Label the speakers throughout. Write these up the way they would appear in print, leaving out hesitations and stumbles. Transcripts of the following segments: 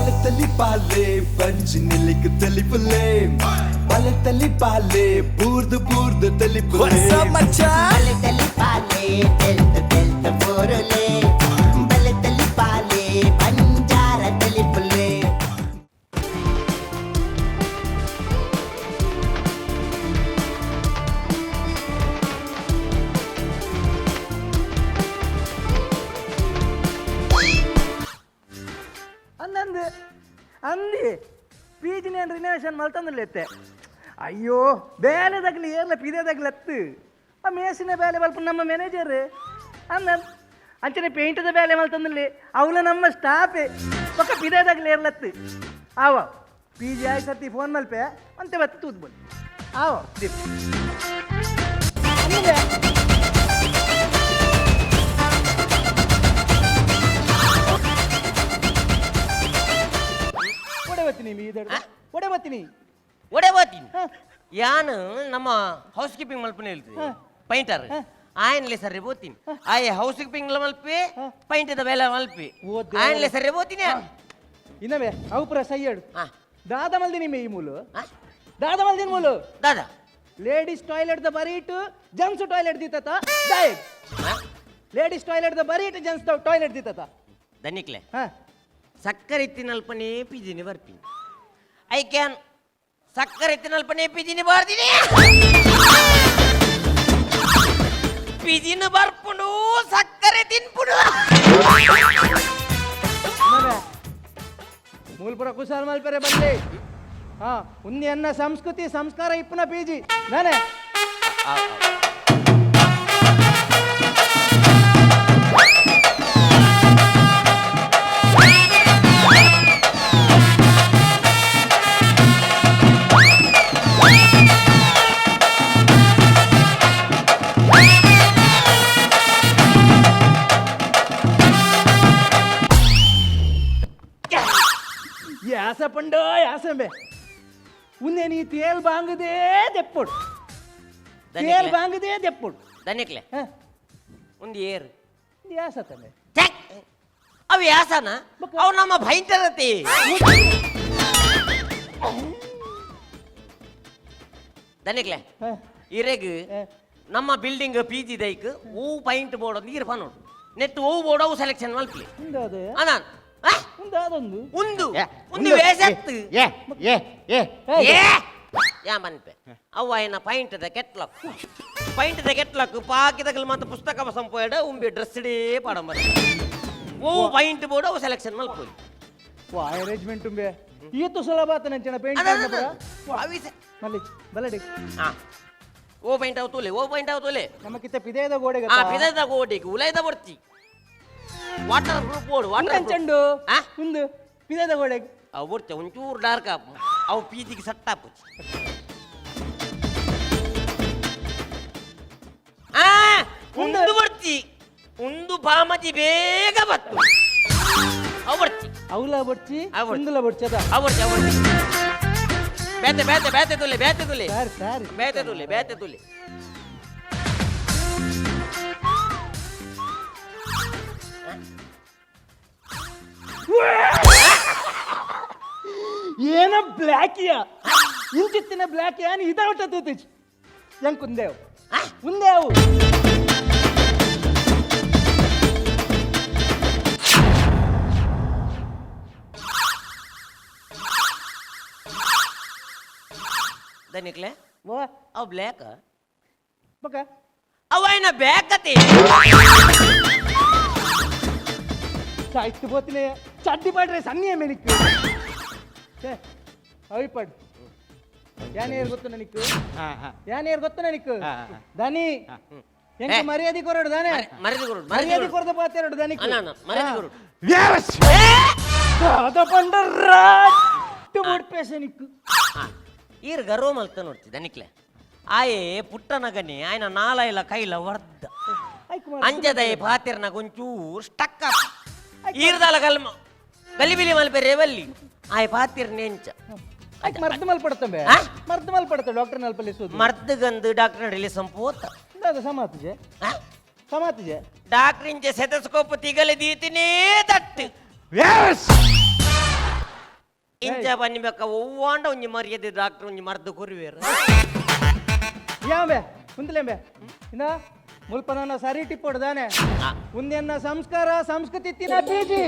Speaker 1: ಬಲತಲಿ ಪಾಲೆ ಬಂಜಿ ನಿಲಿಕ್ ತಲಿಪುಲೆ ಬಲತಲಿ ಪಾಲೆ ಬೂರ್ದು ಬೂರ್ದು ತಲಿಪುಲೆ.
Speaker 2: ಬಲತಲಿ ಪಾಲೆ ತೆಲ್ತ ತೆಲ್ತ ಬೋರುಲೆ, ಬಲತಲಿ ಪಾಲೆ ಬಂಜಾರ ತಲಿಪುಲೆ.
Speaker 3: ಅಂದಂದು ಅಂದಿ ಪೀಜಿನೇನು ರಿನೋವೇಷನ್ ಮಲ್ತಂದಿಲ್ಲ. ಅಯ್ಯೋ, ಬೇಲೆ ತಗಲಿ ಏರ್ಲ ಪಿದೆ ತಗಲತ್ತು. ಆ ಮೇಸಿನ ಬೇಲೆ ಮಲ್ಪ ನಮ್ಮ ಮ್ಯಾನೇಜರ್ ಅಂದ. ಅಂಚನೆ ಪೇಂಟದ ಬೇಲೆ ಮಲ್ತಂದಿಲ್ಲ, ಅವಳ ನಮ್ಮ ಸ್ಟಾಫೆ. ಪಕ್ಕ ಪಿದೆ ತಗಲಿ ಏರ್ಲತ್ತು. ಆವ ಪಿ ಜಿ ಆಯ್ ಸತಿ ಫೋನ್ ಮಲ್ಪೆ ಅಂತೆ ಬತ್ತು ತೂತ್ ಬೋಲ್. ಆವ ದೀಪ್ ಅಂದೆ. ಒಡೆ ಬತ್ತೀನಿ ಮೀದಡು, ಒಡೆ ಬತ್ತೀನಿ.
Speaker 4: ಒಡೆ ಬಾತೀನಿ. ಯಾನು ನಮ್ಮ ಹೌಸ್ ಕೀಪಿಂಗ್ ಮಲ್ಪನೆ ಹೇಳ್ತೀವಿ, ಪೈಂಟರ್ ಆಯನ್ಲೆ ಸರಿ ಬೋತೀನಿ. ಆಯೆ ಹೌಸ್ ಕೀಪಿಂಗ್ ಮಲ್ಪಿ, ಪೈಂಟದ ಬೇಲೆ ಮಲ್ಪಿ.
Speaker 3: ಓ ದೇವ್ರೆ.
Speaker 4: ಆಯನ್ಲೆ ಸರಿ ಬೋತೀನಿ.
Speaker 3: ಇನ್ನವೇ ಅವು ಪುರ ಸೈಯಡು. ದಾದ ಮಲ್ದಿನಿ ಮೇ ಈ ಮೂಲು. ದಾದ ಮಲ್ದಿನ ಮೂಲು.
Speaker 4: ದಾದಾ?
Speaker 3: ಲೇಡೀಸ್ ಟಾಯ್ಲೆಟ್ the ಬರೀಟು ಜೆಂಟ್ಸ್ ಟಾಯ್ಲೆಟ್ ದಿತ್ತತ ದಾಯ್. ಲೇಡೀಸ್ ಟಾಯ್ಲೆಟ್ the ಬರೀಟು ಜೆಂಟ್ಸ್ ಟಾಯ್ಲೆಟ್ ದಿತ್ತತ.
Speaker 4: ದನಿಕ್ಲೆ.
Speaker 3: ಹಾ.
Speaker 4: ಸಕ್ಕರೆ ತಿನ್ನಲ್ಪನೇ ಪಿಜಿನಿ ಬರ್ತೀನಿ. I can ಸಕ್ಕರೆ ತಿನ್ನಲ್ಪನೇ ಪಿಜಿನಿ ಬರ್ತೀನಿ. ಪಿಜಿನ ಬರ್ಪುಂಡು, ಸಕ್ಕರೆ ತಿನ್ಪುಂಡು.
Speaker 3: ಇನ್ನವೇ ಮೂಲ್ಪುರ ಕುಶಾಲ್ ಮಲ್ಪೆರೆ ಬಲ್ಲಿ. ಹಾ, ಉಂದಿ ಅನ್ನ ಸಂಸ್ಕೃತಿ ಸಂಸ್ಕಾರ ಇಪ್ಪನ ಪೀಜಿ ನಾನೇ. ಯಾಸ ಪಂಡೋ ಯಾಸಂಬೆ, ಉಂದೆ ನೀ ತೇಲ್ ಬಾಂಗದೇ ದೆಪ್ಪೊಡು, ತೇಲ್ ಬಾಂಗದೇ ದೆಪ್ಪೊಡು.
Speaker 4: ದನಿಕ್ಲೆ.
Speaker 3: ಹಾ.
Speaker 4: ಒಂದು ಏರು.
Speaker 3: ಯಾಸ ತಂದೆ?
Speaker 4: ಛೆ! ಅವು ಯಾಸನ? ಅವು ನಮ್ಮ ಭೈಂಟರತಿ. ದನಿಕ್ಲೆ.
Speaker 3: ಹಾ.
Speaker 4: ಇರೆಗ್ ನಮ್ಮ ಬಿಲ್ಡಿಂಗ್ ಪಿ ಜಿ ದೈಕ್ ಹೂ ಪೈಂಟ್ ಬೋರ್ಡ್ ನೀರು ಪನೋಡು ನೆಟ್ ಹೂ ಬೋರ್ಡ್ ಅವು ಸೆಲೆಕ್ಷನ್ ಮಲ್ಪಿ.
Speaker 3: ಉಂದಾದ?
Speaker 4: ಅನಾನ್.
Speaker 3: ಉಂದಾದೊಂದು.
Speaker 4: ಉಂದು ಉಂದು ವೇಸತ್ತು.
Speaker 5: ಏ ಏ ಏ.
Speaker 4: ಏ ಯಾ ಮನ್ಪೆ, ಅವು ಆಯ್ನ ಪೈಂಟದ ಕೆಟ್ಲಕ್, ಪೈಂಟದ ಕೆಟ್ಲಕ್ ಪಾಕಿದಗಲ್ ಮತ್ತು ಪುಸ್ತಕ ಸಂಪೋಯಡ ಉಂಬಿ ಡ್ರೆಸ್ ಇಡೇ ಪಾಡಂಬರ. ಓ ಪೈಂಟ್ ಬೋರ್ಡ್ ಅವು ಸೆಲೆಕ್ಷನ್ ಮಲ್ಪೋಲಿ.
Speaker 3: ವಾ, ಅರೇಂಜ್ಮೆಂಟ್ ಉಂಬೆ ಈತು ಸುಲಭ ಆತ ನಂಚಿನ ಪೇಂಟ್. ಮಲ್ಲಿ ಬಲಡಿ.
Speaker 4: ಹಾ, ಓ ಪೈಂಟ್ ಅವು ತೋಲೆ, ಓ ಪೈಂಟ್ ಅವು ತೋಲೆ.
Speaker 3: ನಮ್ಮ ಕಿತ್ತ ಪಿದೇದ ಗೋಡೆಗೆ.
Speaker 4: ಆ ಪಿದದ ಗೋಡೆಗೆ ಉಲೈದ ಬರ್ತಿ ವಾಟರ್ ಪ್ರೂಫ್ ಬೋರ್ಡ್, ವಾಟರ್.
Speaker 3: ಚೆಂಡು.
Speaker 4: ಆ?
Speaker 3: ಉಂದು ಪಿದೇದ ಗೋಡೆಗೆ.
Speaker 4: ಅವು ಬರ್ತೆ ಒಂಚೂರು ಡಾರ್ಕ್ ಆಪು, ಅವು ಪೀಜಿಗೆ ಸಟ್ಟ ಆಪು. ಆ ಉಂದು ಬರ್ತಿ, ಉಂದು ಬಾಮತಿ ಬೇಗ ಬತ್ತು, ಅವು ಬರ್ತಿ.
Speaker 3: ಅವಲ ಬಡ್ಚಿ.
Speaker 4: ಅವು ಬಡ್ಚಿ.
Speaker 3: ಉಂದುಲ ಬಡ್ಚಿ ಅದ.
Speaker 4: ಅವು ಬರ್ತಿ, ಅವು ಬರ್ತಿ. ಬೇತೆ ಬೇತೆ ಬೇತೆ ತುಲೆ, ಬೇತೆ ತುಲೆ.
Speaker 3: ಸರಿ ಸರಿ.
Speaker 4: ಬೇತೆ ತುಲೆ, ಬೇತೆ ತುಲೆ.
Speaker 3: ಏನ ಬ್ಲ್ಯಾಕಿಯ ಇಂಚಿತ್ತಿನ ಬ್ಲ್ಯಾಕ್ ಏನ್ ಇದಾವಟ ತೂತಿಚ್ ಹೆಂಗ್ ಕುಂದೇವು ಉಂದೇವು.
Speaker 4: ದನಿಕ್ಲೆ.
Speaker 3: ಓ.
Speaker 4: ಅವು ಬ್ಲ್ಯಾಕ್.
Speaker 3: ಬಕ.
Speaker 4: ಅವ ಏನ ಬ್ಯಾಕತಿ?
Speaker 3: ಸಾಯ್ತು ಬೋತಿನ ಚಡ್ಡಿ ಪಾಡ್ರೆ ಸನ್ನಿಯ ಮೇನಿಕ್ಕು. ಛೇ, ಅವಿ ಪಾಡು ಯಾನೇರ್ ಗೊತ್ತು ನನಕ್ಕೆ? ಯಾನೇರ್ ಗೊತ್ತು ನನಕ್ಕೆ? ದನಿ ಎಂಕ ಮರ್ಯಾದೆ ಕೊರಡು ದಾನೆ.
Speaker 4: ಮರ್ಯಾದೆ ಕೊರಡು.
Speaker 3: ಮರ್ಯಾದೆ ಕೊರದ ಪಾತೆರಡು ದನಿಕ್.
Speaker 4: ಅಣ್ಣ ಅಣ್ಣ, ಮರ್ಯಾದೆ ಕೊರಡು.
Speaker 3: ಅದ ಪಂಡ ರಾಟ್ಟು ಬುಡ್ಪೇಸನಿಕ್ಕು.
Speaker 4: ಈರ್ ಗರ್ವ ಮಲ್ತ ನೋಡ್ತಿ ದನಿಕ್ಲೆ. ಆಯೆ ಪುಟ್ಟನಗನೆ ಆಯ್ನ ನಾಲೈಲ ಕೈಲ ವರ್ದ. ಅಂಜದಯ ಪಾತಿರ್ನ ಒಂಚೂರು ಸ್ಟಕ್ ಈರ್ದಾಲ ಗಲ್ಮ ಗಲಿಬಿಲಿ ಮಲ್ಪೆರೆ ಬಲ್ಲಿ ಆಯ್ ಪಾತಿರ್ ನೆಂಚ.
Speaker 3: ಆಯ್ತು, ಮರ್ದು ಮಲ್ಪಡ್ತಂಬೆ.
Speaker 4: ಆ?
Speaker 3: ಮರ್ದು ಮಲ್ಪಡ್ತ ಡಾಕ್ಟರ್ ನಲ್ಪಲ್ಲಿ ಸೋದು.
Speaker 4: ಮರ್ದುಗಂದು ಡಾಕ್ಟರ್ ನಡಿಲಿ ಸಂಪೋತ.
Speaker 3: ಅದು ಸಮಾತಿಜೆ. ಸಮಾತಿಜೆ.
Speaker 4: Doctor ಇಂಚೆ stethoscope ತಿಗಲೆ ದೀತಿನೇ ತಟ್ಟು. ಇಂಚ ಬನ್ನಿ ಬೇಕ ಒವ್ವಾಂಡ ಒಂಜಿ ಮರ್ಯಾದೆ ಡಾಕ್ಟರ್ ಒಂಜಿ ಮರ್ದು ಕೊರುವೇರು.
Speaker 3: ಯಾಂಬೆ ಕುಂತಲೇಂಬೆ ಇಂದ ಮುಲ್ಪ ನನ್ನ ಸರಿ ಟಿಪ್ಪೋಡು ದಾನೆ. ಉಂದೆನ್ನ ಸಂಸ್ಕಾರ ಸಂಸ್ಕೃತಿ ತಿನ್ನ ಪೀಜಿ.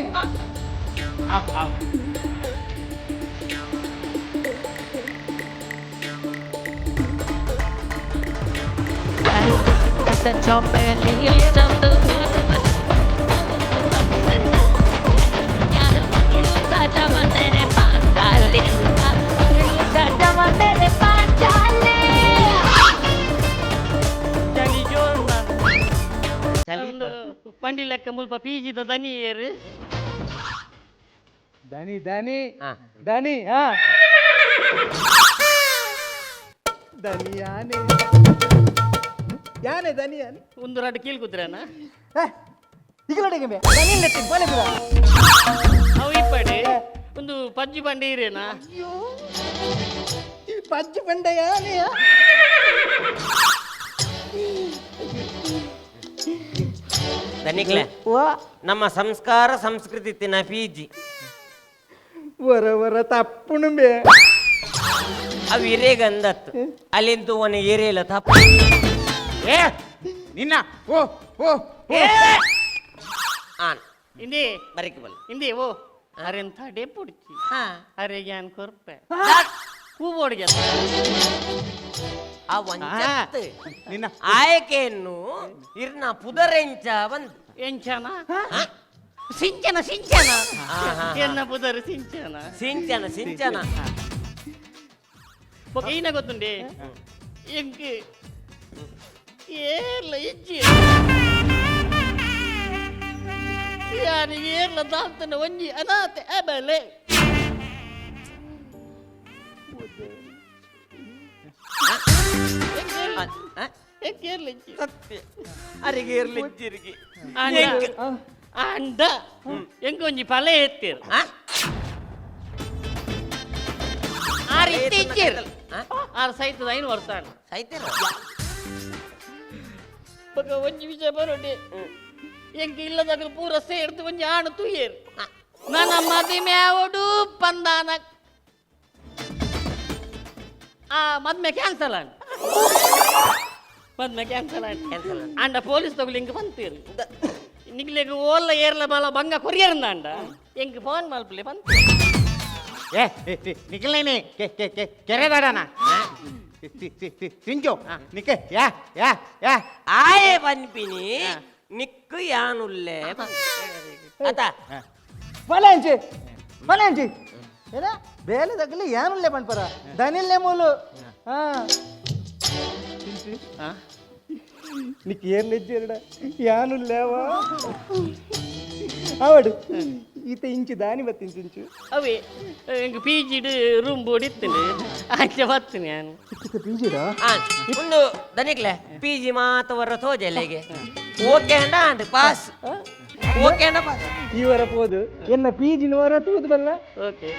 Speaker 5: ಪಂಡಿ ಲೆಕ್ಕ ಮುಲ್ಪ ಪೀಜಿದ ದನಿ ಏರು.
Speaker 3: ದನಿ ದನಿ. ದನಿ, ಹಾ ದನಿ ಯಾನೆ ಯಾನೆ ದನಿ ಯಾನೆ.
Speaker 5: ಒಂದು ರಡ್ಡು ಕೀಲ್ ಕುದ್ರನ.
Speaker 3: ಇಗಲಡೆಗೆ ಬೇ ದನಿ ನೆಟ್ಟಿ ಬೋಲೆ ಬಿಡ.
Speaker 5: ಅವು ಇಪ್ಪಡೆ ಒಂದು ಪಜ್ಜಿ ಬಂಡೆ ಇರೇನಾ?
Speaker 3: ಅಯ್ಯೋ, ಪಜ್ಜಿ ಬಂಡೆ ಯಾನೆ.
Speaker 4: ದನಿಕ್ಲೆ.
Speaker 3: ವಾ.
Speaker 4: ನಮ್ಮ ಸಂಸ್ಕಾರ ಸಂಸ್ಕೃತಿ ತಿನ್ನ ಪೀಜಿ.
Speaker 3: ವರ ವರ ತಪ್ಪುಣುಂಬೆ.
Speaker 4: ಅವು ಇರೇಗಂದತ್ತು ಅಲ್ಲಿಂದ ಒನ ಏರಿಯಲ್ಲ ತಪ್ಪು.
Speaker 6: ಏ ನಿನ್ನ ಓ ಓ ಓ.
Speaker 4: ಆನ್.
Speaker 5: ಇಂದೇ.
Speaker 4: ಬರಿಕೆ ಬಲ್ಲ.
Speaker 5: ಇಂದೇ ಓ ಅರೆಂತ ಡೆಪ್ಪುಡ್ಚಿ. ಅರೆ ಗ್ಯಾನ್ ಕೊರ್ಪೆ ಹೂಬೋಡ್ಗೆ.
Speaker 4: ಆ ಒಂಚತ್ತು.
Speaker 6: ನಿನ್ನ
Speaker 4: ಆಯಕೆಯನ್ನು ಇರ್ನ ಪುದರೆಂಚ ಬಂದು.
Speaker 5: ಎಂಚನ ಸಿಂಚನ ಸಿಂಚನ. ಎನ್ನ ಪುದರ್ ಸಿಂಚನ.
Speaker 4: ಸಿಂಚನ ಸಿಂಚನ.
Speaker 5: ಬೊಕ ಈನ ಗೊತ್ತುಂಡೆ ಎಂಕ್ ಏರ್ಲ ಇಜ್ಜಿ ಯಾರು ಏರ್ಲ ದಾಲ್ತನ ಒಂಜಿ ಅನಾಥೆ ಅಬಲೆ. ಎಂಕ್ ಏರ್ಲ ಇಜ್ಜಿ.
Speaker 4: ಸತ್ಯ ಅರಿಗೆ ಇರ್ಲಿಜ್ಜಿರಿಗೆ.
Speaker 5: ಆಂಡ ಆಂಡ ಎಂಕ್ ಒಂಜಿ ಪಲೆ ಎತ್ತೀರ್. ಆರ್ ಇತ್ತೆ ಇಜ್ಜೆರ್. ಆರ್ ಸೈತದ ಐನು ವರ್ಷ.
Speaker 4: ಸೈತಿರ.
Speaker 5: ಬೊಕ ಒಂಜಿ ವಿಷಯ ಬರೋಡೆ ಎಂಕ್ ಇಲ್ಲದಾಗ ಪೂರ ಸೇರ್ದು ಒಂಜಿ ಆಣು ತುಯ್ಯೇರು ನನ್ನ ಮದಿಮೆ ಆವಡು ಪಂದಾನ ಆ ಮದ್ಮೆ ಕ್ಯಾನ್ಸಲ್ ಆಂಡ್ ಮದ್ಮೆ ಕ್ಯಾನ್ಸಲ್ ಆಂಡ್.
Speaker 4: Cancel and.
Speaker 5: ಅಂಡ ಪೊಲೀಸ್ ತಗೊಳ್ಳಿ ಇಂಕ್ ಬಂತೀರು ನಿಗ್ಲೆಗ್ ಓಲ್ಲ ಏರ್ಲ ಬಲ ಬಂಗ ಕೊರಿಯರ್ ಅಂಡ ಎಂಕ್ ಫೋನ್ ಮಲ್ಪಲೆ ಬಂತ.
Speaker 6: ಏ ನಿಖಿಲ್ನೇನೆ ಕೆ ಕೆ ಕೆ ಕೆರೆದಾಡನ ಸಿಂಚು ನಿಕ್ಕೆ ಯಾ ಯಾ ಯಾ.
Speaker 4: ಆಯೆ ಪನ್ಪಿನಿ ನಿಕ್ಕು ಯಾನುಲ್ಲೆ ಅತ.
Speaker 3: ಬಲೆ ಅಂಚಿ ಬಲೆ ಅಂಚಿ ಏನ ಬೇಲೆ ತಗಲಿ ಏನುಲ್ಲೆ ಪನ್ಪರ ದನಿಲ್ಲೆ ಮೂಲು. ಹಾ ನಿಕ್ ಏರ್ಲೆಜ್ಜೆರಡ ಯಾನುಲ್ಲೇವಾ ಆವಡು ಈತ ಇಂಚು ದಾನಿ ಬತ್ತಿಂಚು ಇಂಚು.
Speaker 5: ಅವೇ ಎಂಕ್ ಪಿ ಜಿಡ್ ರೂಮ್ ಬೋರ್ಡ್ ಇತ್ತು ಆಚೆ ಬತ್ತೀನಿ ನಾನು.
Speaker 3: ಪೀಜಿಡ.
Speaker 4: ಒಂದು ದನಿಕ್ಲೆ ಪಿ ಜಿ ಮಾತ ವರ ತೋಜೆಲೆಗೆ ಓಕೆ ಅಂಡ ಅಂಡ್ ಪಾಸ್ ಓಕೆ ಅಂಡ ಪಾಸ್.
Speaker 3: ಈ ವರ ಪೋದು ಎನ್ನ ಪೀಜಿನ ವರ ತೂದು ಬಲ್ಲ.
Speaker 5: ಓಕೆ.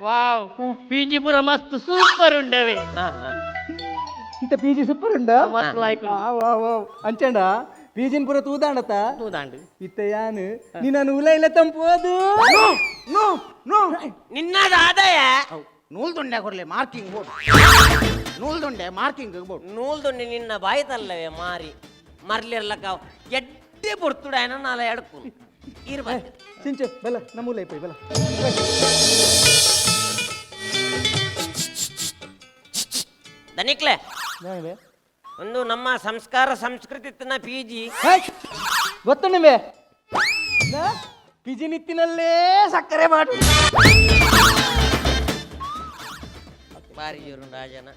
Speaker 5: ವಾವ್ ಪಿ ಜಿ ಪೂರ ಮಸ್ತ್ ಸೂಪರ್ ಉಂಡವೆ.
Speaker 3: ಇಂತ ಪೀಜಿ ಸೂಪರ್ ಉಂಡ.
Speaker 5: ಮಸ್ತ್ ಲಾಯ್ಕ್.
Speaker 3: ವಾ ವಾ ಅಂಚಂಡ ಪೀಜಿನ ಪೂರ ತೂದಾಂಡತ.
Speaker 5: ತೂದಾಂಡು.
Speaker 3: ಇತ್ತ ಯಾನು ನೀನು ಉಲ ಇಲ್ಲ ತಂಪೋದು.
Speaker 6: No no.
Speaker 4: ನಿನ್ನದ ಆದಾಯ.
Speaker 6: ನೂಲ್ದುಂಡೆ ಕೊರ್ಲೆ ಮಾರ್ಕಿಂಗ್ ಬೋರ್ಡ್ ನೂಲ್ದುಂಡೆ ಮಾರ್ಕಿಂಗ್ ಬೋರ್ಡ್.
Speaker 4: ನೂಲ್ದುಂಡೆ ನಿನ್ನ ಬಾಯಿ ತಲ್ಲವೇ ಮಾರಿ ಮರ್ಲಿರ್ಲಕ್ಕ ಎಡ್ಡೆ ಪೊರ್ತುಡ ನಾಲ ಎಡ್ಕು ಇರ್ಬಾರ್ದು.
Speaker 3: ಸಿಂಚು ಬಲ್ಲ ನಮ್ಮ ಉಲ ಇಪ್ಪೈ ಬಲ್ಲ.
Speaker 4: ದನಿಕ್ಲೆ ಒಂದು ನಮ್ಮ ಸಂಸ್ಕಾರ ಸಂಸ್ಕೃತಿ ಪಿ ಜಿ.
Speaker 3: ಗೊತ್ತು ನಿಮೆ ಪಿಜಿ ನಿತ್ತಿನಲ್ಲೇ ಸಕ್ಕರೆ ಮಾಡು.
Speaker 4: ಬಾರಿ ಜೋರು ರಾಜನ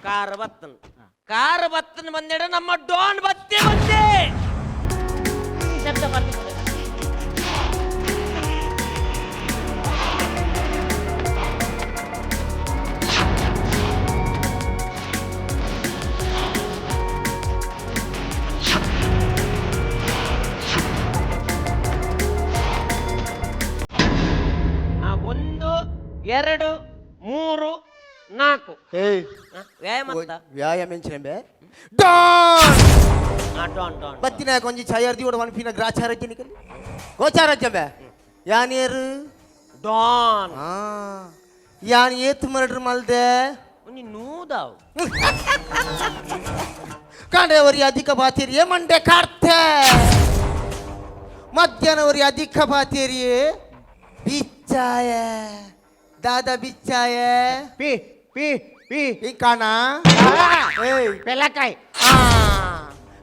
Speaker 4: ಕಾರ್ ಬತ್ತನ್ ಕಾರ್ ಬತ್ತನ್ ಬಂದಿಡ ನಮ್ಮ ಡಾನ್ ಬತ್ತೆ ಬತ್ತೆ.
Speaker 5: ಶಬ್ದ ಬರ್ತದೆ.
Speaker 4: 2 3 4.
Speaker 7: ಏಯ್,
Speaker 4: ವ್ಯಾಯಾಮ ಅತ್ತ?
Speaker 7: ವ್ಯಾಯಾಮ ಎಂಚಿನ ಬೇ ಡಾನ್.
Speaker 4: ಆ, ಡಾನ್ ಡಾನ್.
Speaker 7: ಬತ್ತಿನ ಕೊಂಜಿ ಛಾಯರ್ದಿ ಓಡ ಒನ್ ಫಿನ ಗ್ರಾಚಾರ ನಿಕಲಿ ಗೋಚಾರ ಬೇ ಯಾನೇರು?
Speaker 4: ಡಾನ್.
Speaker 7: ಆ ಯಾನ್ ಏತ್ ಮರ್ಡರ್ ಮಲ್ದೆ?
Speaker 4: ಒಂಜಿ ನೂದಾವ್.
Speaker 7: ಕಾಂಡೆವರಿ ಅಧಿಕ ಬಾತೇರಿಯೇ ಮಂಡೆ ಕಾಡ್ತೆ, ಮಧ್ಯಾಹ್ನವರಿ ಅಧಿಕ ಬಾತೇರಿಯೇ ಬಿಚ್ಚಾಯ ದಾದಾ ಬಿಚ್ಚಾಯ.
Speaker 6: P P P.
Speaker 7: ಈ ಕಾಣ. ಏಯ್.
Speaker 6: ಪೆಲಕಾಯಿ.
Speaker 7: ಆ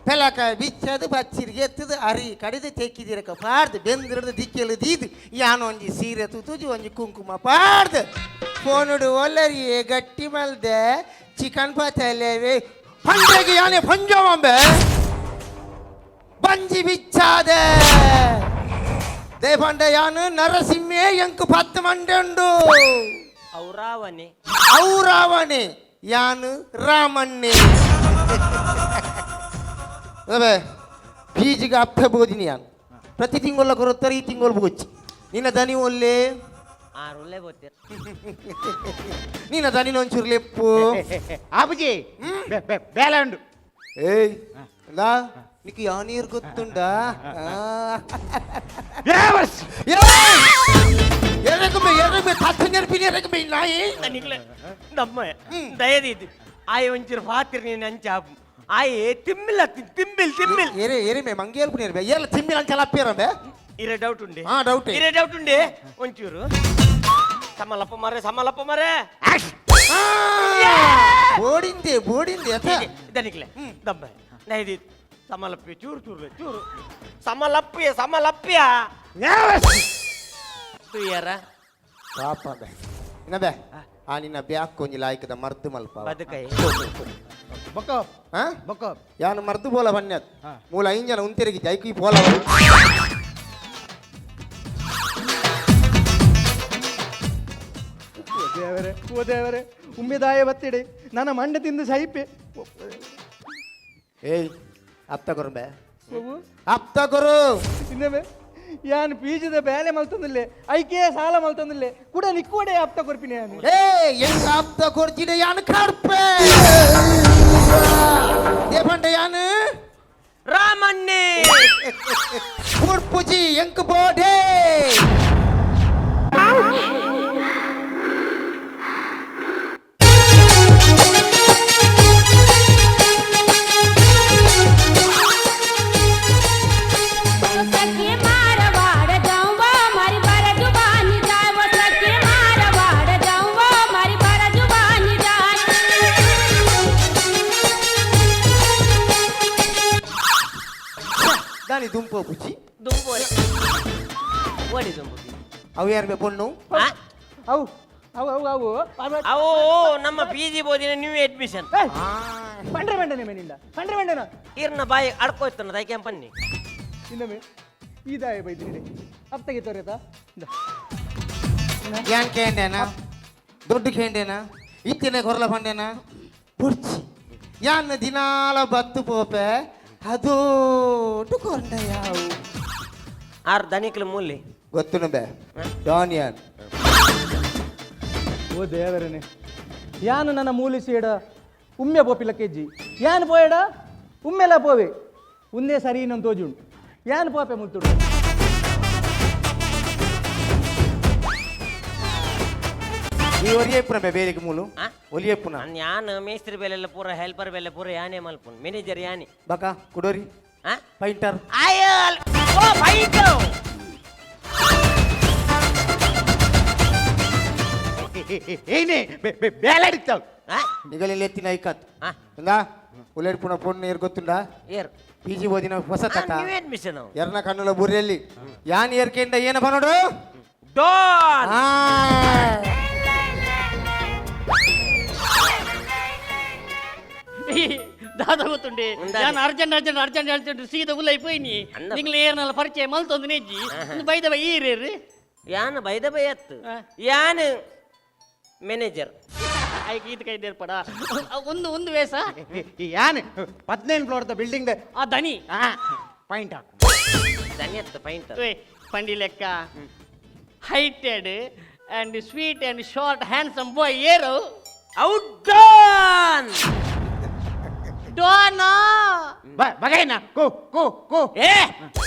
Speaker 7: ಪೆಲಕಾಯಿ ಬಿಚ್ಚದು ಬಚ್ಚಿರಿಗೆ ಎತ್ತದು ಅರಿ ಕಡಿದು ತೆಕ್ಕಿದಿರಕ ಪಾಡ್ದು ಬೆಂದಿರದು ದಿಕ್ಕೆಲು ದೀದು ಯಾನೊಂಜಿ ಸೀರೆ ತುತುಜಿ ಒಂಜಿ ಕುಂಕುಮ ಪಾಡ್ದು ಫೋನುಡು ಒಲ್ಲರಿಯೇ ಗಟ್ಟಿ ಮಲ್ದೆ ಚಿಕನ್ ಪಾತಲೇವೆ ಪಂಡೆಗೆ ಯಾನೆ ಪಂಜವಂಬೆ ಬಂಜಿ ಬಿಚ್ಚಾದೆ ದೇಪಂಡ ಯಾನು ನರಸಿಂಹೆ ಎಂಕು 10 ಮಂಡೆ ಉಂಡು.
Speaker 4: ಔರಾವನೆ.
Speaker 7: ಔರಾವಣೆ ಯಾನು ರಾಮಣ್ಣೆ ಅದೇ ಬೀಜಿಗೆ ಅಪ್ಪೆ ಬೋದಿನಿ ಯಾನು ಪ್ರತಿ ತಿಂಗಳ ಕೊರುತ್ತಾರೆ, ಈ ತಿಂಗಳು ಬೋಚಿ ನಿನ್ನ ದನಿ ಒಲ್ಲೆ.
Speaker 4: ಆರುಲ್ಲೆ ಗೊತ್ತಿರ.
Speaker 7: ನಿನ್ನ ದನಿನ ಒಂಚೂರು ಲೆಪ್ಪು.
Speaker 6: ಆಬುಜಿ ಬೇಲೆ ಉಂಡು.
Speaker 7: ಏಯ್ ಲಾ ನಿಕ್ ಯಾನೀರ್ ಗೊತ್ತುಂಡಾ? ಎರಗುಮೆ ಎರಗುಮೆ ತತ್ತು ನೆನಪಿನ ಎರಗುಮೆ ನಾಯಿ.
Speaker 4: ನಿಕ್ಲೆ ನಮ್ಮ ದಯದೀತಿ ಆಯ್ ಒಂಚೂರು ಫಾತಿರ್ ನೀನು ಅಂಚಾಪು ಆಯ್ ತಿಮ್ಮಿಲ್ಲ ತಿಂಬಿಲ್ ತಿಮ್ಮಿಲ್.
Speaker 7: ಎರೆ ಎರಿಮೆ ಮಂಗೇಲ್ಪು ನೇರ್ಬೆ ಏರ್ಲ ತಿಮ್ಮಿಲ್ ಅಂಚಲ ಅಪ್ಪೇರಂಬೆ.
Speaker 4: ಇರೆ ಡೌಟ್ ಉಂಡೆ.
Speaker 7: ಹಾ, doubt.
Speaker 4: ಇರೆ ಡೌಟ್ ಉಂಡೆ ಒಂಚೂರು ಸಮಲಪ್ಪ ಮರೆ ಸಮಲಪ್ಪ ಮರೆ.
Speaker 7: ಬೋಡಿಂದೆ ಬೋಡಿಂದೆ ಅಥ.
Speaker 4: ದನಿಕ್ಲೆ ದಮ್ಮ ನೈದಿ ಸಮಲಪ್ಪಿ ಚೂರು ಚೂರು ಚೂರು ಸಮಲಪ್ಪಿಯ ಸಮಲಪ್ಪಿಯ ತುಯ್ಯರ.
Speaker 7: ಪಾಪ ಬೆ ಇನ್ನ ಬೆ ಆ ನಿನ್ನ ಬ್ಯಾಕ್ ಒಂಜಿ ಲಾಯ್ಕದ ಮರ್ದು ಮಲ್ಪ.
Speaker 4: ಬದುಕೈ.
Speaker 6: ಬೊಕ್ಕ.
Speaker 7: ಹಾ.
Speaker 6: ಬೊಕ್ಕ.
Speaker 7: ಯಾನು ಮರ್ದು ಬೋಲ ಬನ್ಯತ್ ಮೂಲ ಐನ್ ಜನ ಉಂತಿರಗಿ ಜೈಕಿ ಪೋಲ.
Speaker 3: ಓ ದೇವರೇ, ಓ ದೇವರೇ, ಉಮ್ಮೆದಾಯ ಬತ್ತಿಡೆ ನನ್ನ ಮಂಡೆ ತಿಂದು ಸೈಪೆ.
Speaker 7: ಏಯ್ ಅಪ್ತ ಕೊರಂಬೆ.
Speaker 3: ಒವ್ವು?
Speaker 7: ಅಪ್ತ ಕೊರು.
Speaker 3: ಇನ್ನೊಮ್ಮೆ ಯಾನ್ ಬೀಜದ ಬೇಲೆ ಮಲ್ತೊಂದಿಲ್ಲೆ, ಐಕೆ ಸಾಲ ಮಲ್ತೊಂದಿಲ್ಲೆ ಕೂಡ ನಿಕ್ಕೋಡೆ ಆಪ್ತ ಕೊರ್ಪಿನಿ ಯಾನು.
Speaker 7: ಏ ಎಂಗ ಅಪ್ತ ಕೊರ್ಜಿಡೆ ಯಾನು ಕಡ್ಪೆ ದೇಪಂಡ ಯಾನು
Speaker 4: ರಾಮಣ್ಣೆ.
Speaker 7: ಪುಡ್ಪುಜಿ ಎಂಕ್ ಬೋಡೆ.
Speaker 8: सखी मारवाड़ जाऊं मारी बार जुबानी जाए, वो सखी मारवाड़ जाऊं मारी बार जुबानी जाए।
Speaker 7: ದಾನಿ ದುಂಪೋ ಪುಜಿ.
Speaker 4: ದುಂಬೋರೆ ಓಡಿ ದುಂಬು.
Speaker 7: ಅವು ಯಾರು ಬೆ ಪೊಣ್ಣು?
Speaker 4: ಆ?
Speaker 3: ಅವು ಅವು ಅವು ಅವು ಅವು.
Speaker 4: ಅವು ನಮ್ಮ ಪಿ ಜಿ ಬೋದಿನ ನ್ಯೂ ಅಡ್ಮಿಷನ್.
Speaker 3: ಏಯ್, ಪಂಡ್ರೆ ಮಂಡನೆ ಮೇನಿಂದ ಪಂಡ್ರೆ ಮಂಡನ.
Speaker 4: ಇರ್ನ ಬಾಯಿ ಅಡ್ಕೋಯ್ತಾನ ದೈಕೆಂ ಪನ್ನಿ.
Speaker 3: ಇನ್ನೊಮ್ಮೆ ಈದಾಯ ಬೈದಿನಿ ಅಪ್ತಗೆ ತೋರಿತಾ ಇಂದ.
Speaker 7: ಯಾನ್ ಕೇಂಡೇನಾ ದೊಡ್ಡ ಕೇಂಡೇನಾ ಇತ್ತಿನ ಕೊರ್ಲ ಪಂಡೇನಾ ಪುಡ್ಚಿ ಯಾನ್ ದಿನಾಲ ಬತ್ತು ಪೋಪೆ ಅದೋಟು ಕೊರಂಡ ಯಾವು.
Speaker 4: ಆರ್ ದನಿಕ್ಲು ಮೂಲಿ.
Speaker 7: ಗೊತ್ತುನ ಬೆ ಡಾನ್ ಯಾನ್.
Speaker 3: ಓ ದೇವರನೆ, ಯಾನು ನನ್ನ ಮೂಲಿ ಸೇಡ ಉಮ್ಮೆ ಪೋಪಿಲ ಕೆಜ್ಜಿ ಯಾನ್ ಪೋಯಡ ಉಮ್ಮೆಲ ಪೋವೆ ಉಂದೇ ಸರಿ ಇನ್ನೊಂದು ತೋಜುಂಡು ಯಾನ್ ಪೋಪೆ ಮುತ್ತುಡು.
Speaker 7: ಈ ಒರಿಯಪ್ಪನ ಬೆ ಬೇರೆಗೆ ಮೂಲು.
Speaker 4: ಆ?
Speaker 7: ಒಲಿಯಪ್ಪನ.
Speaker 4: ನಾನು ಯಾನ್ ಮೇಸ್ತ್ರಿ ಬೆಲೆ ಪೂರ ಹೆಲ್ಪರ್ ಬೆಲೆ ಪೂರ ಯಾನೇ ಮಲ್ಪುನ್ ಮ್ಯಾನೇಜರ್ ಯಾನೆ.
Speaker 7: ಬಕ ಕುಡೋರಿ.
Speaker 4: ಆ?
Speaker 7: ಪೈಂಟರ್.
Speaker 4: ಆಯಲ್ ಓ ಫೈಟ್.
Speaker 6: ಏನೇ ಬೇಲೆ ಅಡಿತಾವ್.
Speaker 4: ಆ?
Speaker 7: ನಿಗಲಿಲ್ಲ ಎತ್ತಿನ ಐಕತ್.
Speaker 4: ಆ?
Speaker 7: ఉందా ఉల్లెడుపున పొన్ను ఏరు ಗೊತ್ತುಂಡಾ?
Speaker 4: ಏರ್.
Speaker 7: ಪಿ ಜಿ ಓದಿನ ಹೊಸ ತಟ.
Speaker 4: ನ್ಯೂ ಅಡ್ಮಿಷನ್
Speaker 7: ಎರ್ನ ಕಣ್ಣುಲ ಬುರ್ರೆಲ್ಲಿ ಯಾನ್ ಏರ್ಕೆಂಡ ಏನ ಬನೋಡು.
Speaker 4: ಡಾನ್.
Speaker 7: ಆ.
Speaker 5: ದಾದ ಗೊತ್ತುಂಡೆ.
Speaker 4: ಉಂಡಾದೆ.
Speaker 5: ನಾನು ಅರ್ಜೆಂಟ್ ಅರ್ಜೆಂಟ್ ಅರ್ಜೆಂಟ್ ಹೇಳ್ತಿಂಟು ಸೀದಾ ಉಲ್ಲೈ ಪೋಯಿನಿ.
Speaker 4: ಅನ್ನ.
Speaker 5: ನಿಂಗ್ಲ ಏರ್ನಲ್ಲ ಪರಿಚಯ ಮಲ್ತೊಂದು ನೆಜ್ಜಿ ಬೈದ ಬೈ ಈರೇರು.
Speaker 4: ಯಾನ್ ಬೈದ ಬೈ ಅತ್ತು.
Speaker 5: ಆ.
Speaker 4: ಯಾನ್ ಮ್ಯಾನೇಜರ್.
Speaker 5: ಐಕ್ ಈತ ಕೈ ದೇರ್ಪಡ ಒಂದು ಒಂದು ವೇಸ.
Speaker 6: ಯಾನ್ 15 ಫ್ಲೋರ್ದ ಬಿಲ್ಡಿಂಗ್.
Speaker 5: ಆ ದನಿ.
Speaker 6: ಪಾಯಿಂಟ್ ಹಾಕು.
Speaker 4: ದನಿ ಅತ್ತು ಪೈಂಟ್.
Speaker 5: ಓಯ್ ಪಂಡಿ ಲೆಕ್ಕ ಹೈಟೆಡ್ And sweet and short handsome boy ಏರು?
Speaker 4: Out Don.
Speaker 5: Donna.
Speaker 6: ಬಗೈನ ಕೋ ಕೋ ಕೋ.
Speaker 4: ಏ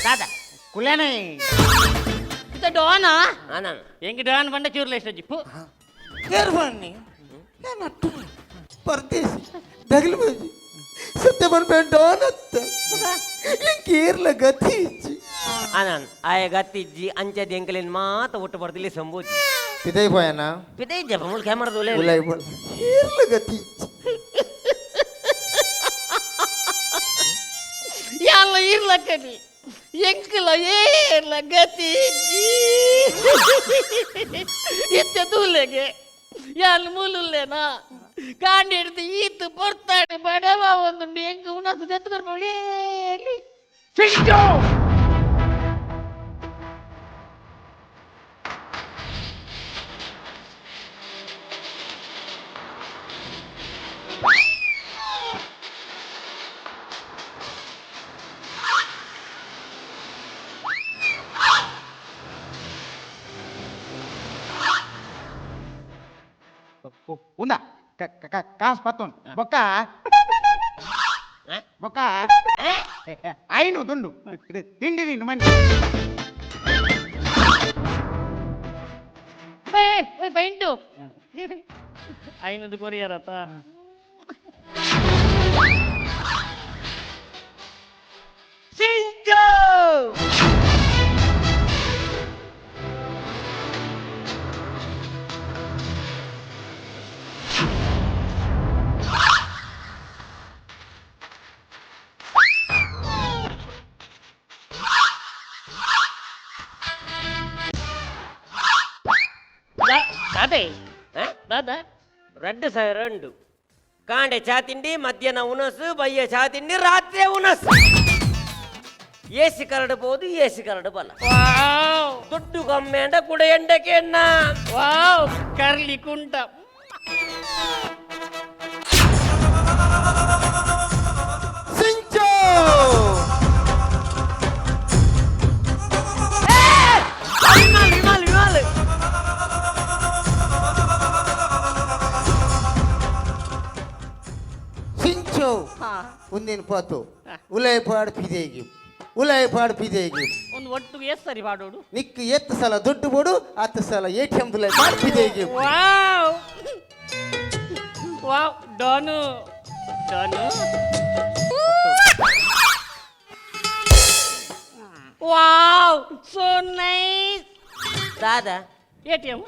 Speaker 4: ದಾದ?
Speaker 6: ಕುಲೇನೆ.
Speaker 5: ಇತ್ತ ಡಾನಾ?
Speaker 4: ಅಣ್ಣ.
Speaker 5: ಎಂಕ್ ಡಾನ್ ಬಂಡ ಚೂರ್ಲ ಇಷ್ಟ ಜಿಪ್ಪು.
Speaker 7: ಏರ್ವಾಣಿ ನಟ್ಟು ಪರದೇಸಿ ದಗಲು ಬಾಜಿ ಸತ್ಯ ಬನ್ಪೆ ಡಾನ್ ಅತ್ತ ಇಂಕ ಏರ್ಲ ಗತಿ ಇಚ್ಚಿ.
Speaker 4: ಅಣ್ಣ, ಆಯ ಗತ್ತಿಜ್ಜಿ ಅಂಚೆ ಎಂಕಲಿನ್ ಮಾತ ಒಟ್ಟು ಬರ್ದಿಲ್ಲಿ ಸಂಬೋಜಿ.
Speaker 7: ಪಿದೈ ಪೋಯನ?
Speaker 4: ಪಿದೈ ಜಪ ಮುಲ್ ಕ್ಯಾಮರಾ.
Speaker 7: ಉಲೈ ಬೋಲ್ ಏರ್ಲ ಗತಿ ಇಚ್ಚಿ.
Speaker 5: ಯಾಲ ಇರ್ಲಕ್ಕನಿ, ಎಂಕಲ ಏರ್ಲ ಗತಿ ಇತ್ತೆ ತೂಲೆಗೆ ಯಾಲ್ ಮೂಲುಲ್ಲೇನಾ ಕಾಂಡಿ ಹಿಡ್ದು ಈತು ಪೊರ್ತಾಡಿ ಬಡವ ಒಂದುಂಡು ಎಂಕ್ ಉಣಸು ದೆತ್ತು ಕೊರ್ಪೊಳಿ.
Speaker 6: ಸಿಂಚು. ಉಂದ ಕಾಸು ಪತ್ತೊಂದು ಬೊಕ್ಕ ಬೊಕ್ಕ ಐನು ದುಂಡು ತಿಂಡಿ ನೀನು ಮನೆ.
Speaker 5: ಪೈಂಟು ಐನದು ಕೊರಿಯರತ್ತ.
Speaker 4: ಸಿಂಚು.
Speaker 5: ದಾದೆ ದಾದಾ?
Speaker 4: 2000 ಉಂಡು. ಕಾಂಡೆ ಚಾ ತಿಂಡಿ, ಮಧ್ಯಾಹ್ನ ಉನಸು, ಬಯ್ಯ ಚಾ ತಿಂಡಿ, ರಾತ್ರಿ ಉನಸು. ಏಸಿ ಕರಡು ಬೋದು, ಏಸಿ ಕರಡು ಬಲ.
Speaker 5: ವಾವ್.
Speaker 4: ದುಡ್ಡು ಕಮ್ಮಿ ಅಂಡ ಕೂಡ ಎಂಡಕ್ಕೆ ಎಣ್ಣ.
Speaker 5: ವಾವ್, ಕರ್ಲಿ ಕುಂಟ.
Speaker 7: ಸಿಂಚೋ.
Speaker 4: ವಿಮಾಲ್ ವಿಮಾಲ್ ವಿಮಾಲ್.
Speaker 7: ಸಿಂಚೋ, ಉಂದಿನ ಪಾತು ಉಲೈ ಪಾಡ್ ಪಿದೇಗಿ, ಉಲೈ ಪಾಡ್ ಪಿದೇಗಿ.
Speaker 5: ಒಂದು ಒಟ್ಟಿಗೆ ಎಷ್ಟು ಸರಿ ಪಾಡೋಡು?
Speaker 7: ನಿಕ್ ಎತ್ತು ಸಲ ದುಡ್ಡು ಬೋಡು, ಹತ್ತು ಸಲ ಎ ಟಿ ಎಂ ದುಲೈ ಪಾಡ್ ಪಿದೇಗಿ.
Speaker 5: ವಾವ್ ವಾವ್, ಡಾನು ಡಾನು. Wow, so nice.
Speaker 4: ದಾದಾ?
Speaker 5: ಎಟಿಎಂ.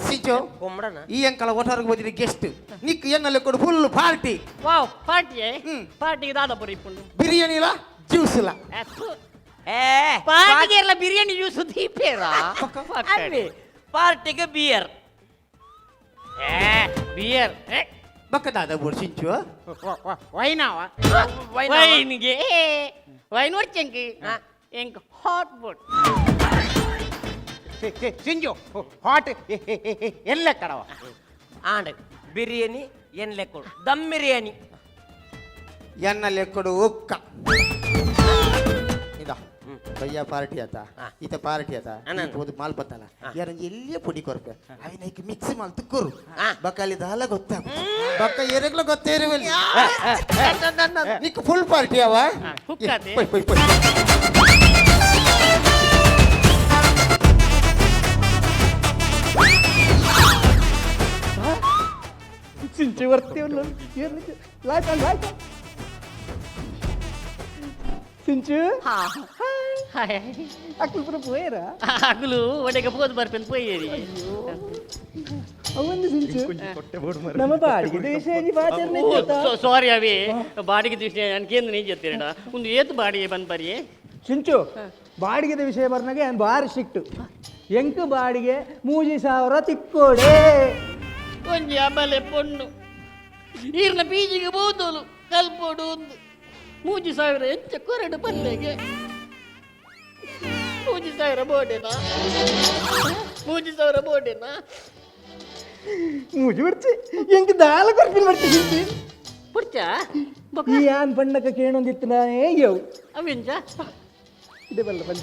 Speaker 7: ಸಿಂಚೋ.
Speaker 4: ಕೊಮ್ಮಡನ.
Speaker 7: ಈ ಅಂಕಲ ಒಟಾರ್ಗೆ ಹೋದಿರಿ ಗೆಸ್ಟ್ ನಿಕ್ ಎನ್ನಲೆ ಕೊಡು ಫುಲ್ ಪಾರ್ಟಿ.
Speaker 5: Wow, party.
Speaker 7: ಹ್ಮ್.
Speaker 5: ಪಾರ್ಟಿಗೆ ದಾದ ಪುರಿ ಇಪ್ಪುಂಡು?
Speaker 7: ಬಿರಿಯಾನಿಲ ಜ್ಯೂಸ್ ಇಲ್ಲ.
Speaker 4: ಏ.
Speaker 5: ಪಾರ್ಟಿಗೆ ಎಲ್ಲ ಬಿರಿಯಾನಿ ಜ್ಯೂಸ್ ದೀಪೇರಾ?
Speaker 4: ಅಲ್ಲಿ ಪಾರ್ಟಿಗೆ ಬಿಯರ್.
Speaker 5: ಏ ಬಿಯರ್.
Speaker 7: ಬಕ್ಕ ದಾದ ಬೋಡು ಸಿಂಚು?
Speaker 6: ವೈನಾವ.
Speaker 5: ವೈನ್ಗೆ ವೈನ್ ಹೊಡ್ಚೆಂಕ್ ಎಂಕ್ ಹಾಟ್ ಬೋಟ್.
Speaker 6: ಸಿಂಜು, ಹಾಟ್ ಎಲ್ಲ ಕಡವ.
Speaker 4: ಆಂಡ್ ಬಿರಿಯಾನಿ ಎನ್ ಲೆಕ್ಕೊಡು, ದಮ್ ಬಿರಿಯಾನಿ.
Speaker 7: ಎನ್ನ ಲೆಕ್ಕಡು ಉಕ್ಕ ಇದ ಬಯ್ಯ ಪಾರ್ಟಿ ಆತ. ಈತ ಪಾರ್ಟಿ ಆತ.
Speaker 4: ಅಣ್ಣ.
Speaker 7: ಒಂದು ಮಾಲ್ ಬತ್ತಲ್ಲ ಯಾರ ಎಲ್ಲಿಯ ಪೊಡಿ ಕೊರ್ಪೆ ಅವಿನ ಐಕ್ ಮಿಕ್ಸ್ ಮಾಲ್ ತುಕ್ಕರು ಬಕ್ಕ ಅಲ್ಲಿ ದಾಲ ಗೊತ್ತಾಗ ಬಕ್ಕ ಏರೆಗ್ಲ ಗೊತ್ತೇ ಇರುವಲ್ಲಿ ನಿಕ್ ಫುಲ್ ಪಾರ್ಟಿ ಅವ.
Speaker 5: ಹುಕ್ಕಾತೆ.
Speaker 7: ಪೊಯ್ ಪೊಯ್ ಪೊಯ್.
Speaker 3: ಸಿಂಚು ಬರ್ತೀವಲ್ಲ. ಲೈಟ್ ಆನ್, ಲೈಟ್. ಸಿಂಚು.
Speaker 5: ಹಾಯ್.
Speaker 3: ಅಕ್ಕಲು ಪೂರ ಪೋಯರ?
Speaker 5: ಅಗುಲು ಒಡೆಗೆ ಪೋದು ಬರ್ಪೆನ್ ಪೋಯೇರಿ.
Speaker 3: ಅವಂದು ಸಿಂಚು, ನಮ್ಮ ಬಾಡಿಗೆ ವಿಷಯ ಪಾಚರಣೆ.
Speaker 5: ಸಾರಿ ಅವಿ, ಬಾಡಿಗೆ ದಿವಸ ನಾನು ನೀ ಜೊತೆ ಒಂದು ಏತು ಬಾಡಿಗೆ ಬಂದ್ ಬರಿ.
Speaker 3: ಸಿಂಚು, ಬಾಡಿಗೆದ ವಿಷಯ ಬರ್ನಾಗೆ ನಾನು ಬಾರಿ ಸ್ಟ್ರಿಕ್ಟ್. ಎಂಕ್ ಬಾಡಿಗೆ 3000 ತಿಕ್ಕೋಡೆ.
Speaker 5: ಒಂಜಿ ಅಬಲೆ ಪೊಣ್ಣು ಈರ್ನ ಬೀಜಿಗೆ ಬೋದೋಲು ಕಲ್ಪೋಡು. ಒಂದು 3000 ಎಂಚ ಕೊರಡು ಪಲ್ಲೆಗೆ? 3000 ಬೋಡೆನಾ? 3000 ಬೋಡೆನಾ?
Speaker 3: ಮೂಜಿ ಬರ್ಚಿ, ಎಂಕ್ ದಾಲ ಕೊರ್ಪಿನ ಬರ್ಚಿ ಸಿಂಚಿ.
Speaker 5: ಪುರ್ಚ.
Speaker 3: ಈ ಆನ್ ಬಣ್ಣಕ್ಕ ಕೇಣೊಂದಿತ್ತು ನಾನೇ ಯವ್.
Speaker 5: ಅವೆಂಚ?
Speaker 3: ಇದೆ ಬಲ್ಲ ಬಲ್ಲ.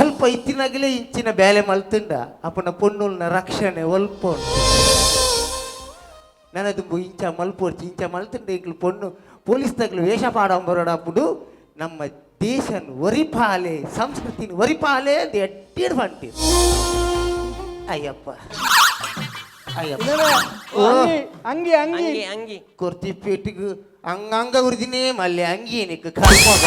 Speaker 7: ಅಲ್ಪ ಇತ್ತಿನಗಲೇ ಇಂಚಿನ ಬೇಲೆ ಮಲ್ತುಂಡ ಅಪ್ಪನ ಪೊಣ್ಣುಲ್ನ ರಕ್ಷಣೆ ಒಲ್ಪ ನನದುಂಬು ಇಂಚ ಮಲ್ಪೋರ್ಚಿ ಇಂಚ ಮಲ್ತುಂಡ ಇಂಕ್ಲು ಪೊಣ್ಣು ಪೊಲೀಸ್ ತಗ್ಲು ವೇಷ ಪಾಡಂಬರೋಡప్పుడు ನಮ್ಮ ದೇಶನ್ ಒರಿಪಾಲೆ ಸಂಸ್ಕೃತಿನ ಒರಿಪಾಲೆ ಅಂತ ಎಟ್ಟಿಡ್ ಬಂಟಿ. ಅಯ್ಯಪ್ಪ ಅಯ್ಯಪ್ಪ.
Speaker 3: ಅಂಗಿ ಅಂಗಿ
Speaker 4: ಅಂಗಿ ಅಂಗಿ
Speaker 7: ಕೊರ್ತಿ ಪೇಟಿಗೆ ಅಂಗಂಗ ಉರಿದಿನೇ ಮಲ್ಲೆ ಅಂಗಿ ನಿಕ್ ಕರ್ಮಗ.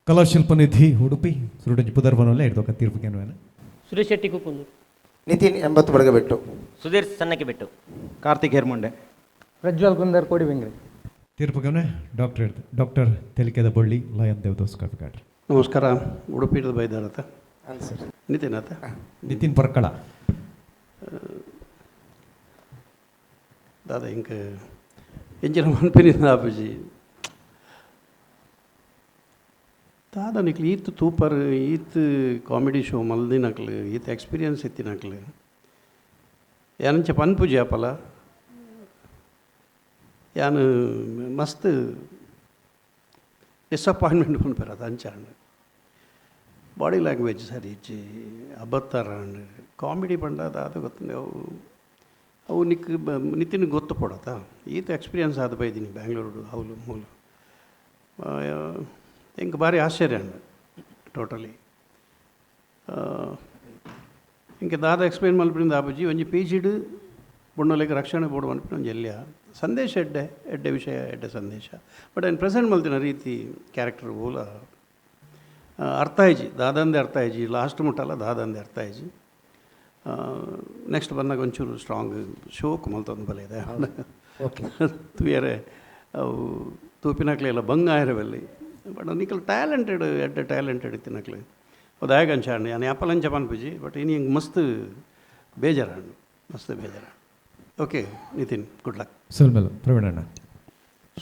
Speaker 9: ಕಲಾಶಿಲ್ಪ ನಿಧಿ ಉಡುಪಿ ಸುರುಡಂಜಿ ಪುದರ್ವನಲ್ಲ ಹಿಡ್ದೊಕ್ಕ ತೀರ್ಪು ಕೇನ್ವೇನ.
Speaker 5: ಸುರೇಶ್ ಶೆಟ್ಟಿ ಕುಕ್ಕುಂದು.
Speaker 7: ನಿತಿನ್ 80 ಬಡಗಬೆಟ್ಟು.
Speaker 4: ಸುಧೀರ್ ಸಣ್ಣಕ್ಕೆ ಬಿಟ್ಟು.
Speaker 6: ಕಾರ್ತಿಕ್ ಹೇರ್ಮುಂಡೆ.
Speaker 3: ಪ್ರಜ್ವಲ್ ಕುಂದರ್ ಕೋಡಿಬೆಂಗ್ರೆ.
Speaker 9: ತೀರ್ಪು ಕೇನ್ವೆ ಡಾಕ್ಟರ್ ಡಾಕ್ಟರ್ ತೆಲಿಕೆದ ಬಳ್ಳಿ ಲಯನ್ ದೇವದಾಸ್ ಕಾಪಿಕಾಡ್.
Speaker 10: ನಮಸ್ಕಾರ, ಉಡುಪಿ ಬೈದಾರತ
Speaker 7: ಸರ್.
Speaker 10: ನಿತಿನ್ ಆತ.
Speaker 9: ನಿತಿನ್ ಪರ್ಕಳ.
Speaker 10: ದಾದಾ ಇಂಕ ಎಂಚಿನ ಮನ್ಪಿನಿ ಆಪುಜಿ ದಾದಾ ನಿಕ್ಲು ಈತ್ ತೂಪರ್ ಈತ್ ಕಾಮಿಡಿ ಶೋ ಮಲ್ದಿನಕ್ಲು ಈತ್ ಎಕ್ಸ್ಪೀರಿಯನ್ಸ್ ಇತ್ತಿನಕ್ಲು ಯಾನಂಚ ಪನ್ಪುಜಿ ಅಪಲ ಯಾನ್ ಮಸ್ತ್ ಡಿಸಪಾಯಿಂಟ್ಮೆಂಟ್ ಪನ್ಪೆರ್ ಅಂಚ ಬಾಡಿ ಲ್ಯಾಂಗ್ವೇಜ್ ಸರಿ ಇಜ್ಜಿ ಅಬತ್ತಾರ ಕಾಮಿಡಿ ಪಂಡ ದಾದ ಗೊತ್ತುಂಡು ಅವು ಅವು ನಿಕ್ ನಿತಿನ್ ಗೊತ್ತು ಪಡತ ಈತ ಎಕ್ಸ್ಪೀರಿಯನ್ಸ್ ಆದ ಬೈದಿನಿ ಬ್ಯಾಂಗ್ಳೂರು ಅವ್ಲು ಮೂಲು ಎಂಕ್ ಭಾರಿ ಆಶ್ಚರ್ಯ ಅಂಡ್ ಟೋಟಲಿ ಇಂಕೆ ದಾದ ಎಕ್ಸ್ಪ್ಲೇನ್ ಮಲ್ಪಿನಿಂದ ಆಪುಜಿ ಒಂಜಿ ಪಿ ಜಿಡ್ ಬೊಣ್ಣಲೆಗ್ ರಕ್ಷಣೆ ಬೋಡು ಮನ್ಪಿನ ಒಂಜಿ ಎಲ್ಯ ಸಂದೇಶ ಎಡ್ಡೆ ಎಡ್ಡೆ ವಿಷಯ ಎಡ್ಡೆ ಸಂದೇಶ ಬಟ್ ಐನ್ ಪ್ರೆಸೆಂಟ್ ಮಲ್ತಿನ ರೀತಿ ಕ್ಯಾರೆಕ್ಟರ್ ಓಲ ಅರ್ಥ ಆಯ್ಜಿ ದಾದಂದೆ ಅರ್ಥ ಆಯ್ಜಿ ಲಾಸ್ಟ್ ಮುಟ್ಟಲ್ಲ ದಾದಂದೆ ಅರ್ಥ ಆಯ್ಜಿ ನೆಕ್ಸ್ಟ್ ಬಂದಾಗ ಒಂಚೂರು ಸ್ಟ್ರಾಂಗ್ ಶೋಕ್ ಮಲ್ತೊಂದು ಬಲೆ ಇದೆ
Speaker 7: ಓಕೆ
Speaker 10: ತೂಯರೆ ಅವು ತೂಪಿನಕ್ಲೆ ಬಂಗ ಆಯಿರವಲ್ಲಿ ಬಟ್ ನಿಕಲ್ ಟ್ಯಾಲೆಂಟೆಡ್ ಎಡ್ಡೆ ಟ್ಯಾಲೆಂಟೆಡ್ ಇತ್ತಿನಕ್ಲೆ ದಾಯಗ ಅಂಚಾಂಡ್ ಯಾನ್ ಯಾಪಲ ಅಂಚ ಪನ್ಪುಜಿ ಬಟ್ ಇನಿ ಹಿಂಗೆ ಮಸ್ತ್ ಬೇಜಾರಾಂಡ್ ಮಸ್ತ್ ಬೇಜಾರಾಂಡ್. ಓಕೆ ನಿತಿನ್, ಗುಡ್ ಲಕ್.
Speaker 9: ಸೊಲ್ಮೆಲು ಪ್ರವೀಣಣ್ಣ.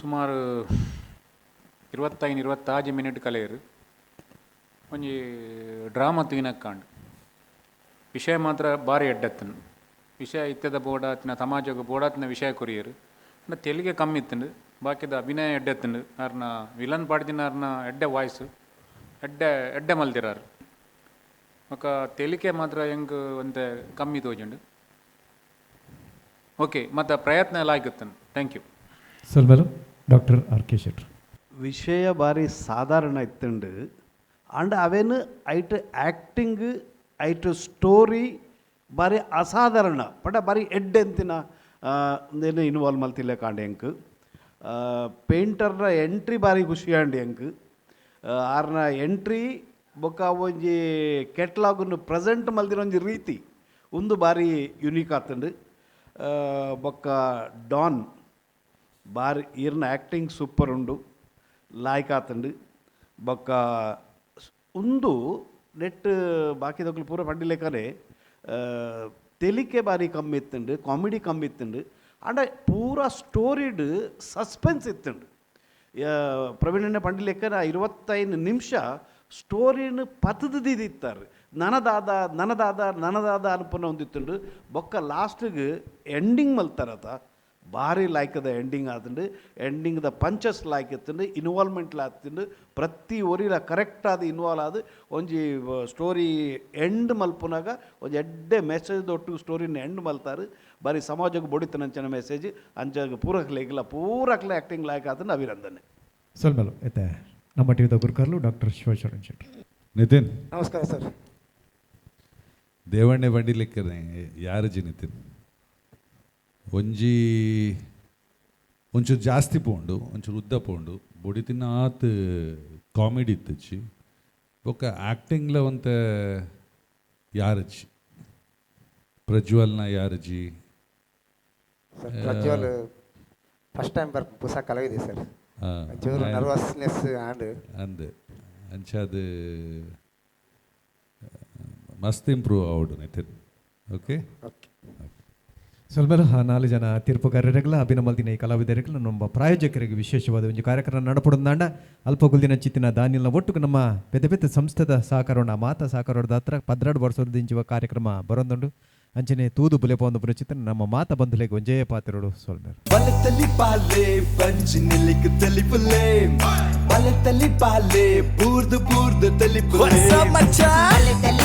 Speaker 11: ಸುಮಾರು 25 26 ಮಿನಿಟ್ ಕಲೆಯರು ಒಂಜಿ ಡ್ರಾಮಾ ತೂಯಿನಕ್ಕಾಂಡ್ ವಿಷಯ ಮಾತ್ರ ಭಾರಿ ಎಡ್ಡತ್ತನು ವಿಷಯ ಇತ್ತದ ಬೋಡಾತಿನ ಸಮಾಜಕ್ಕೆ ಬೋಡಾತಿನ ವಿಷಯ ಕೊರಿಯರು ಅಂಡ ತೆಲಿಗೆ ಕಮ್ಮಿ ಇತ್ತಂಡು ಬಾಕಿದ ಅಭಿನಯ ಎಡ್ಡೆತ್ತಂಡು ಆರ್ನ ವಿಲನ್ ಪಾಡ್ದಿನ ಆರ್ನ ಎಡ್ಡೆ ವಾಯ್ಸ್ ಎಡ್ಡೆ ಎಡ್ಡೆ ಮಲ್ದಿರಾರು ಬೊಕ ತೆಲಿಕೆ ಮಾತ್ರ ಹೆಂಗ್ ಒಂತೆ ಕಮ್ಮಿ ತೋಜುಂಡು. ಓಕೆ ಮತ್ತು ಪ್ರಯತ್ನ ಎಲ್ಲ ಆಗಿತ್ತನು. Thank you.
Speaker 9: ಸೊಲ್ಮೆಲು doctor R K Shettar.
Speaker 10: ವಿಷಯ ಭಾರಿ ಸಾಧಾರಣ ಇತ್ತುಂಡು ಅಂಡ್ ಅವೇನು ಐಟ್ ಆ್ಯಕ್ಟಿಂಗ್ ಐಟ್ ಸ್ಟೋರಿ ಭಾರಿ ಅಸಾಧಾರಣ ಪಂಡ ಭಾರಿ ಎಡ್ಡೆ ಅಂತಿನ ಏನು ಇನ್ವಾಲ್ವ್ ಮಲ್ತಿಲ್ಲ ಕಾಂಡ್ ಎಂಕ್ ಪೇಂಟರ್ನ ಎಂಟ್ರಿ ಭಾರಿ ಖುಷಿ ಆಂಡ್ ಎಂಕ್ ಆರ್ನ ಎಂಟ್ರಿ ಬೊಕ್ಕ ಒಂಜಿ ಕೆಟ್ಲಾಗನ್ನು ಪ್ರೆಸೆಂಟ್ ಮಲ್ದಿನ ಒಂಜಿ ರೀತಿ ಒಂದು ಭಾರಿ ಯುನೀಕ್ ಆತಂಡು. ಬೊಕ್ಕ ಡಾನ್ ಬಾರಿ ಈರ್ನ ಆ್ಯಕ್ಟಿಂಗ್ ಸೂಪರ್ ಉಂಡು ಲಾಯ್ಕ್ ಆತಂಡು. ಬೊಕ್ಕ ಉಂದು ನೆಟ್ ಬಾಕಿದಕ್ಲು ಪೂರ ಪಂಡಿಲೆಕ್ಕನೆ ತೆಲಿಕೆ ಬಾರಿ ಕಮ್ಮಿ ಇತ್ತುಂಡು ಕಾಮಿಡಿ ಕಮ್ಮಿ ಇತ್ತುಂಡು ಆಂಡ ಪೂರ ಸ್ಟೋರಿಡ್ ಸಸ್ಪೆನ್ಸ್ ಇತ್ತುಂಡು. ಪ್ರವೀಣಣ್ಣ ಪಂಡಿಲೆಕ್ಕನ 25 ನಿಮಿಷ ಸ್ಟೋರಿನ ಪತದಿದಿತ್ತಾರೆ ನನದಾದ ನನದಾದ ನನದಾದ ಅನ್ಪನ ಒಂದಿತ್ತುಂಡು. ಬೊಕ್ಕ ಲಾಸ್ಟಿಗೆ ಎಂಡಿಂಗ್ ಮಲ್ತಾರತ ಭಾರಿ ಲಾಯ್ಕದ ಎಂಡಿಂಗ್ ಆತಂಡು ಎಂಡಿಂಗ್ the punches ಲಾಯ್ಕ್ ಇತ್ತುಂಡು ಇನ್ವಾಲ್ವ್ಮೆಂಟ್ ಆತಂಡು ಪ್ರತಿ ಒರಿಲ ಕರೆಕ್ಟ್ ಆದ ಇನ್ವಾಲ್ವ್ ಆದ ಒಂಜಿ ಸ್ಟೋರಿ ಎಂಡ್ ಮಲ್ಪುನಾಗ ಒಂಜಿ ಎಡ್ಡೆ ಮೆಸೇಜ್ ಒಟ್ಟು ಸ್ಟೋರಿನ ಎಂಡ್ ಮಲ್ತಾರೆ ಬಾರಿ ಸಮಾಜಕ್ಕೆ ಬೊಡಿತನಂಚಿನ ಮೆಸೇಜ್ ಅಂಚಾಗ ಪೂರಕ್ಲೆ ಪೂರಕ್ಲೆ ಆ್ಯಕ್ಟಿಂಗ್ ಲಾಯ್ಕ್ ಆತಂಡು ಅಭಿನಂದನೆ.
Speaker 9: ಸೊಲ್ಮೆಲು ಎತ್ತೆ ನಮ್ಮ ಟಿವಿದ ಗುರುಕರ್ಲು ಡಾಕ್ಟರ್ ಶಿವಶರಣ್ ಶೆಟ್ಟಿ.
Speaker 12: ನಿತಿನ್
Speaker 7: ನಮಸ್ಕಾರ ಸರ್.
Speaker 12: ದೇವಣ್ಣೆ ಬಂಡಿಲಿಕ್ಕನೆ ಯಾರಜಿ ನಿತಿನ್ ಒಂಜಿ ಒಂಚೂರು ಜಾಸ್ತಿ ಪೋಂಡು ಒಂಚೂರು ಉದ್ದ ಪೋಂಡು ಬೊಡಿ ತಿನ್ನ ಆತ್ ಕಾಮಿಡಿ ಇತ್ತಚ್ಚಿ ಬೊಕ್ಕ ಆ್ಯಕ್ಟಿಂಗ್ಲ ಒಂತೆ ಯಾರಜ್ಜಿ ಪ್ರಜ್ವಲ್ನ ಯಾರಜ್ಜಿ
Speaker 7: ಸರ್ ಪ್ರಜ್ವಲ್ ಫಸ್ಟ್ ಟೈಮ್ ಬರ್ ಪುಸ ಕಲಾವಿದೆ ಸರ್. ಜೋರು ನರ್ವಸ್ನೆಸ್ ಆಂಡ್
Speaker 12: ಅಂದ್ ಅಂಚಾದ ಮಸ್ತ್ ಇಂಪ್ರೂವ್ ಆವಡು ನಿತಿನ್. ಓಕೆ
Speaker 9: ಸೊಲ್ಮೆಲು ಆ 4 ಜನ ತೀರ್ಪುಗಾರರಿಗಲ ಅಭಿನಮಲ್ದಿನ ಈ ಕಲಾವಿದರಿಗಲ ನಮ್ಮ ಪ್ರಾಯೋಜಕರಿಗೆ ವಿಶೇಷವಾದ ಒಂದು ಕಾರ್ಯಕ್ರಮ ನಡಪಡುಂದಾಂಡ ಅಲ್ಪ ಗುಲ್ದಿನ ಚಿತ್ತಿನ ದಾನಿಲ್ನ ಒಟ್ಟುಕು ನಮ್ಮ ಪೆದ್ದ ಪೆದ್ದ ಸಂಸ್ಥೆದ ಸಹಕಾರವನ್ನು ಮಾತಾ ಸಹಕಾರದ ಹತ್ರ 12 ವರ್ಷದ ಕಾರ್ಯಕ್ರಮ ಬರೊಂದುಂಡು. ಅಂಚನೆ ತೂದು ಬುಲೆಪೊಂದು ಪುನಚಿತ್ರ ನಮ್ಮ ಮಾತ ಬಂಧುಲೆಗ್ ಒಂಜೇ ಪಾತ್ರಡು ಸೊಲ್ಮೆರ್.
Speaker 1: ಬಲತಲಿ ಪಾಲೆ ಬಂಜಿ ನಿಲಿಕ್ ತಲಿಪುಲೆ, ಬಲತಲಿ ಪಾಲೆ ಬೂರ್ದು ಬೂರ್ದು ತಲಿಪುಲೆ.
Speaker 2: ಬಲೆ ತಲಿ.